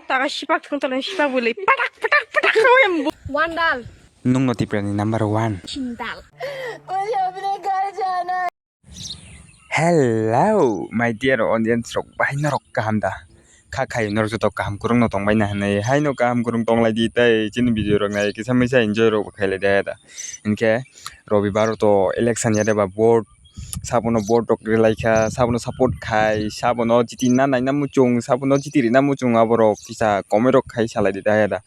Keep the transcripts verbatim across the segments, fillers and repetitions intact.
Taga sipak thung tolong sipak bwlwi patak patak patak khawi ang bo. One dal. Nwng no Tipra ni number one. Sindal. Hello, my dear audience rok, bahai norok kaham da? Kha khai norok joto kaham kwrwng no tongbai na hinwi, hai no kaham kwrwng tong lai di tei chini video rok nai kisa misa enjoy rok bo khai lai da da. Hinkhe Robibar to election ya da ba vote, sabono vote rok rwlai kha, sabono support khai, sabono chiti na naina muchung, sabono chiti rina muchung, aborok kisa komoi rok khai salai di da ya da.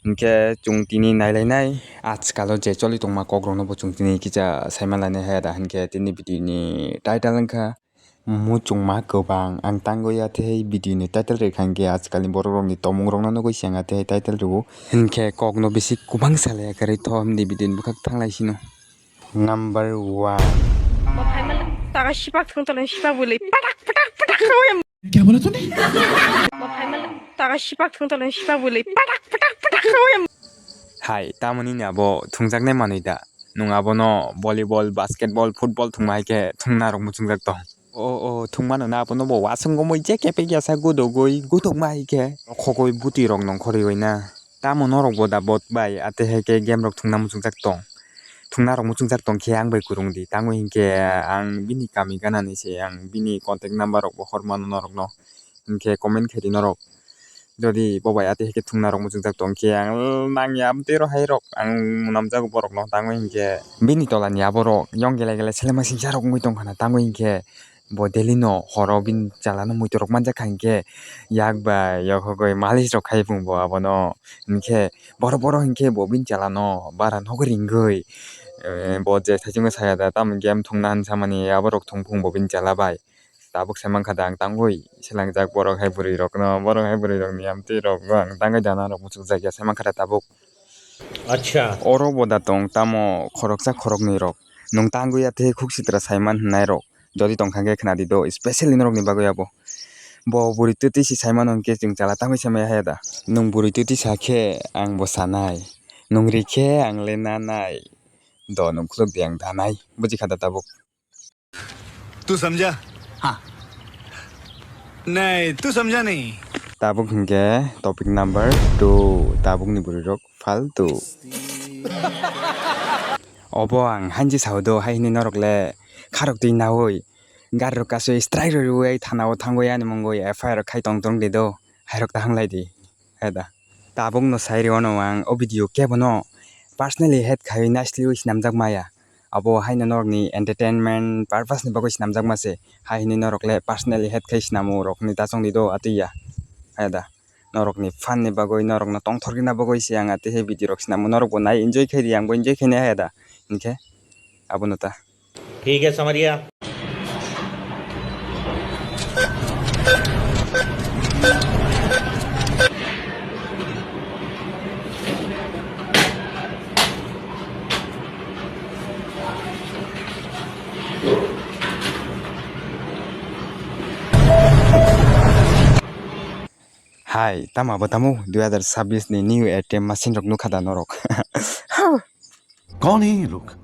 Hinkhe chwng tini nailainai, ajkalo je choli tongma kokrokno bo chwng tini kisa saima lainai haya da, hinkhe tini video ni title wngkha muchungma kwbang. Ang tangwi athe video ni title rwkha hinkhe ajkalni borok rokni tongmung rokno nugwi se ang athe title rwo, hinkhe kokno bisi kwbang salaiya kwrwi tho hwnwi video ni bwkhak thanglai sino. Number one. Taga sipak thung tolong sipak bwlwi patak patak patak khawi ang. Kya bola tune? Taga sipak thung tolong sipak bwlwi patak patak patak khawi ang. Hai, tamoni ni abo thungjaknai manwi da? Nwng abono volleyball, basketball, football thungma hai khe thungna rok muchungjak tong. O, o, thwngmano na abono bo wasung gumui je kepek ya sa gudugui, gudukma hai khe khogoi bwtwi rok nongkhorwi na. Tamo norok bo da bot bai, athe hai khe game rok thwngna muchungjak tong. Thwngna rok muchungjak tong khe ang bai kwrwng di. Tamo hinkhe ang bini kami gana ni se ang bini contact number rok bo hor mano norok no. Hinkhe comment khai di norok. Jodi bo bai atwi hai khe thwngna rok muchungjak tong khe ang nang ya amtwi rw hai rok ang mwnamjago borok no. Tamo hinkhe bini tola ni aborok yong gele gele selema singsa rok wngwi tong khana. Tamo hinkhe bo daily no horo bini chala no muitu rok manjak kha hinkhe yak bai yokhogoi malis rok khai phung bo abono. Hinkhe boro boro hinkhe bo bini chala no bara nogo ringwi, eh, bo je thaichungo saya da tamo game thwngna hinwi samani aborok thwng phung bo bini chala bai. Tabuk se mankha da ang tangwi selangjak borok hai bwrwi rokno, borok hai bwrwi rokni amtwi rokbo ang tangwi da norok muchungjak ya se mankha da tabuk. Acha. Oro bo da tong tamo khoroksa khoroknwi rok. Nwng tangwi athe khuk sitra saiman hwnnairok jodi tongkha khe khna di do, specially norokni bagwi abo. Bo bwrwi twtwi se saimano hinkhe chwng chala tangwi se maya haya da. Nwng bwrwi twtwi sa khe ang bo sanai, nwng ri khe ang le nanai, do nwng khuluk di ang danai, buji kha da tabuk. तू समझा? हाँ। नहीं, तू समझा नहीं। Tabuk hinkhe topic number two, tabukni bwrwi rok faltu. Obo ang hanji sao do, hai hwnwi norok le kharok twi naui gari rok kasui strike rwi rwi thana o thangwi ani mungwi F I R khai tong tong di do, hai rok ta hanglai di. Heda. Tabuk no sai rw no ang o video kebo no personally hate khai nasli wi snamjak maya. Abo haino norokni entertainment purpose ni bagwi snamjakma se, hai hwnwi norok le personally hate khai snamo rokni ta chongdi do atwi ya. Heda, norokni fun ni bagwi, norokno tongthor rwna bagwi se ang atwi hai video rok snamo, norok bo nai enjoy khai di, ang bo enjoy khai nai heda, hinkhe abono ta. ठीक है समरिया। Hai, tamo abo tamo dui hazar sabbish ni new A T M machine rok nukha da norok? कौन है ये लोग?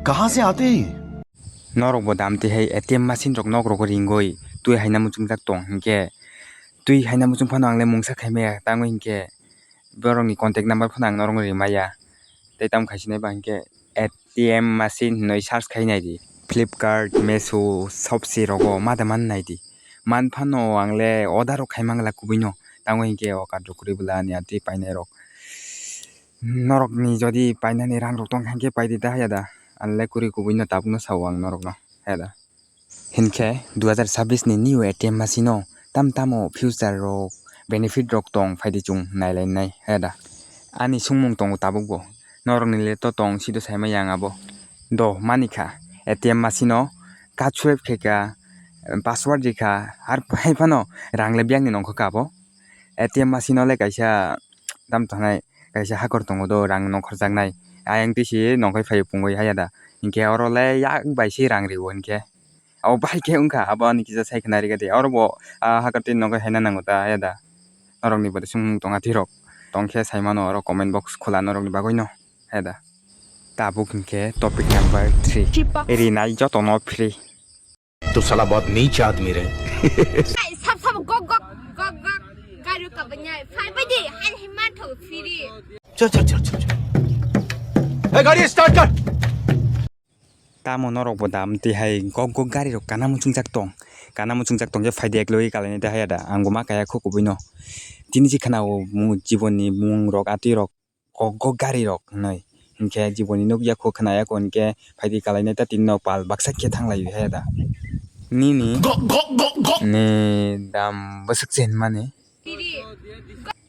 कहाँ से आते हैं ये? Norok bo dam twi hai A T M machine rok nok rogo ringoi twi haina muchungjak tong hinkhe, twi haina muchung phano ang le mungsa khai maya, tamo hinkhe borokni contact number phano ang norokno ri maya. Tei tamo khai sinai ba hinkhe A T M machine hinwi search khai nai di. Flipkart, Meesho, Shopsy rogo ma da man nai di. Man phano ang le order rok khai mangla kubui no. Tamo hinkhe o card rok kwrwi bwla ani atwi painai rok. Norokni jodi painani rang rok tong kha hinkhe pai di da haya da. Ang le kwrwi kubui no tabuk no sao ang norokno haya da. Hinkhe dui hazar sabbish ni new A T M machine no tam tamo future rok, benefit rok tong phai di chwng nai lai nai haya da. Ani sungmung tongo tabuk bo. Norokni le to tong sido sai maya ang abo. Do mani kha A T M machine no card swipe khai kha, password ri kha, ar hai phano rang le biyang ni nongkha kha abo. A T M machine no le kaisa tam tongnai, kaisa hakor tongo do rang nongkhorjaknai. Ayang twi se nongkhai phai pungwi haya da. Hinkhe oro le yak bai se rang rio hinkhe. Abo bahai khe wngkha, abo ani kisa sai khna rikha de. Oro bo, ah, hakar twi nongkhai haina nango ta haya da. Norokni bo de sumung tongha thwi rok. Tongkhe sai mano oro comment box khula norokni bagwi no haya da. Tabuk hinkhe topic number three. Rinai jotono free. तो साला बहुत नीच आदमी रे। Sab sab gok gok gok gok. Phiri kabanyai. Phai bai di, han hima tho phiri. Chal, chal, chal, chal, chal. Hey, gari start kar. Tamo norok bo dam twi hai gok gok gari rok kana muchungjak tong. Kana muchungjak tong khe phai di ek logi kalai nai ta haya da. Ang bo ma kaya kho kubui no. Tini si khana o mu jibon ni mung rok atwi rok gok gok gari rok hinwi. Hinkhe jibon ni nuk ya kho khna ya kho hinkhe phai di kalai nai ta tini no pal baksa khe thang lai haya da. Nini ni dam bwswk chen mani.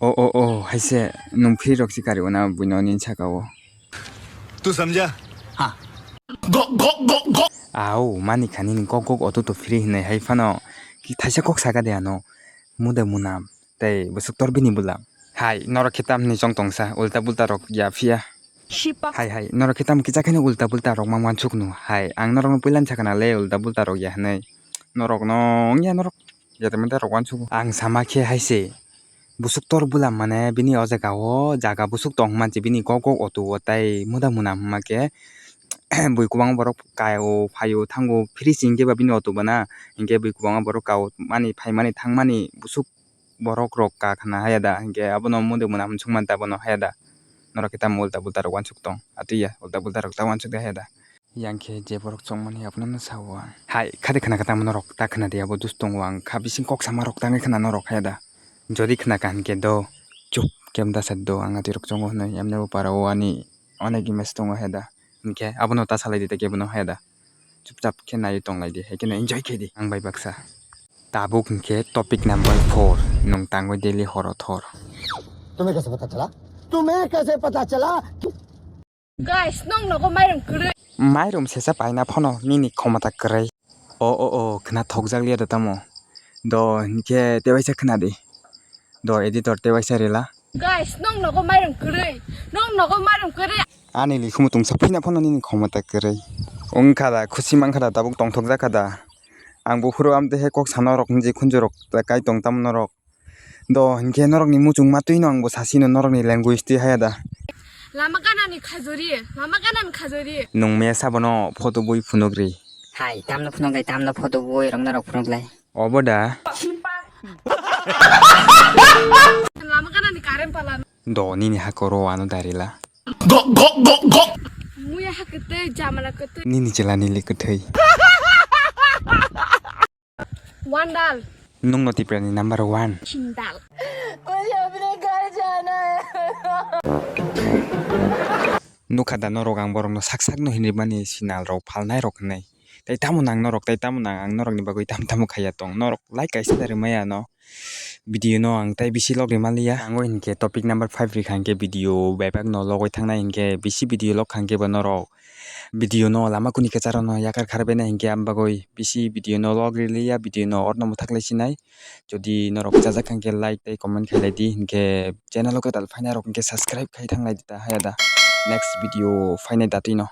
O, o, o, haise nwng phiri rok si kari ona buino nini saka o. Tu samjha? Ha. Au, mani kha nini kok kok oto to phiri hinwi hai phano ki thaisa kok saka de ano. Muda munam, tei bwswk tor bini bwlam. Hai, norok khe tamni chong tongsa, ulta bulta rok ya phiya. Hai, hai, norok khe tam kisa khe ulta bulta rok mang wansuk no. Hai, ang norok no puila sakana le ulta bulta rok ya hinwi. Norok no wngya norok. Yata mata rok wansuk. Ang sama khe haise. Busuk tor bula mane bini o jaga o jaga busuk tong manche bini kok kok oto o tai muda muna hwnma khe bui kwbang borok kai o phai o thango phiri chingkhe ba bini oto bana hinkhe bui kwbangma borok ka o mani phai mani thang mani busuk borok rok ka khna haya da hinkhe abono muda muna hwn sung manta bono haya da norok khe tamo ulta bulta rok wansuk tong atwi ya ulta bulta rok ta wansuk de haya da. Yang khe je borok chongmani abono no sao ang. Hai, khade khna khe tamo norok ta khna di abo dus tongo ang kha bising kok sama rok tangwi khna norok haya da. Jodi khna kha hinkhe do chup khe mda sa do ang atwi rok chongo hwnwi emne bo para o ani onek image tongo haya da. Hinkhe abono ta salai di ta kebono haya da. Chupchap khe naiwi tong lai di hai kheno enjoy khe di ang bai baksa. Tabuk hinkhe topic number four, nwng tangwi daily horo thor. तुम्हें कैसे पता चला? तुम्हें कैसे पता चला? Guys, nong nogo mairum kwrwi. Mairum sesa paina phano nini khomota kwrwi. O, o, o, khna thokjak liya da tamo. Do hinkhe tewaisa khna di. Do editor tewaisa rila. Guys, nong nogo mairum kwrwi. Nong nogo mairum kwrwi. Ani likhumu tungsa phina phano nini khomota kwrwi. Wngkha da, khusi mankha da, tabuk tongthokjak kha da. Ang buphuru amtwi he kok sana rok hinji khunju rok kai tong tamo norok. Do hinkhe norokni muchung matwino ang bo sasino norokni language twi haya da. Lama ganani khajori, lama ganani khajori. Nwng mesa bono photo bui phunukri. Hai, tamno phunuk lai, tamno photo bui rok norok phunuk lai. Obo da. Lama ganani current pala. Do nini hakoro ano darila. Muya ha kwtwi, jamala kwtwi. Nini chela nili kwthwi. One dal. Nwng no Tipra ni number one. Sindal. Nukha da norok ang borok no sak sak no hinwi mani sinal rok phalnai rok hinwi. Tai tamo nang norok, tai tamo nang ang norok ni bagwi tam tamo khaiya tong. Norok like kaisa da rwmaya no. Video no ang tai bisi log rwmaliya. Ang o hinkhe topic number five rikha hinkhe video bebak no logwi thangnai hinkhe bisi video log kha hinkhe bo norok. Video no lama kuni kwcharo no yakar kharbaina hinkhe ambagwi bisi video no log riliya, video no orno mwthak lai sinai. Jodi norok chajak hinkhe like tei comment khailai di hinkhe channel o kwtal phainai rok hinkhe subscribe khai thanglai di ta haya da. Next video phainai datwi no.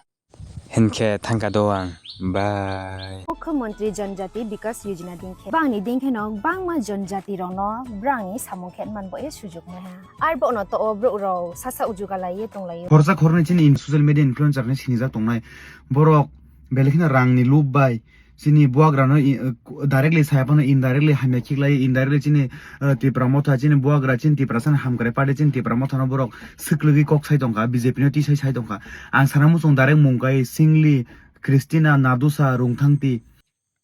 Hinkhe thangka do ang. Bye. Mukhyamantri Janjati Bikas Yojana dingkhe bangni dingkhe no bangma janjati rokno brangni samung khe manbo e sujuk maiha. Arbo no to o borok rok sasa ujuga lai ye tong lai o. Khorsa khornwi chini in social media influencer ni sinijak tongnai borok belai kheno rang ni lob bai chini buagra no i-, directly saya phano indirectly hamya khiklai indirectly chini, uh, Tipra motha chini buagra chini Tiprasa ni hamkrai party chini Tipra motha no borok swklwgwi kok sai tongkha B J P no tisai sai tongkha ang sana muchung direct mung kai singli Christina Nadusa Rungthangti.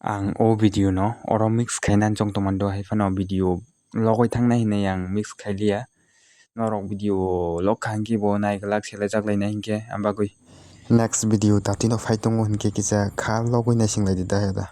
Ang o video no oro mix khaina chong tongmani do hai phano video logoi thangnai hinwi ang mix khailiya. Norok video log kha hinkhe bo naiglak selejak lainai hinkhe, am bagwi. Next video datino phai tongo hinkhe kisa kha logoi naising lai di da heda.